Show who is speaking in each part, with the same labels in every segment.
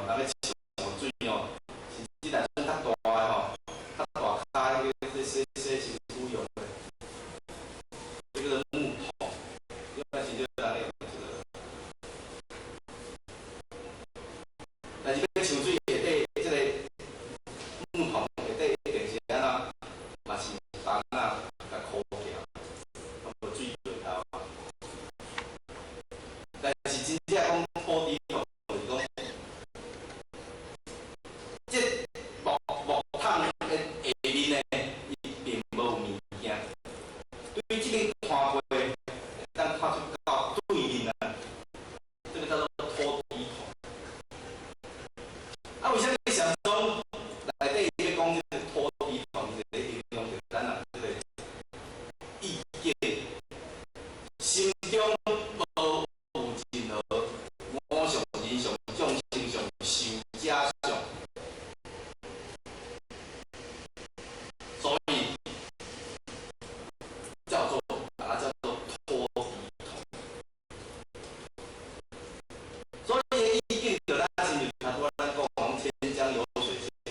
Speaker 1: 人咧搶水哦，甚至若陣較大的吼，較大跤彼個洗洗身軀用的，這個木桶，一般時陣人用這個。但是欲搶水下底這個木桶下底一定是按怎？嘛是枋仔共箍起來，啊無水就會頭。但是真正講土地公，就是講，這木桶的下面呢，伊並無物件。對這邊看過，會當看出到對面啊，這個叫做土地公。啊，為啥物禪宗內底伊欲講這個土地公，伊就咧形容著咱人這個意見，心中無有任何我相、人相、眾生相、壽者相，所以叫做把它叫做土地公。所以意境就咱親像頭拄仔咱講，千江有水千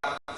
Speaker 1: 己。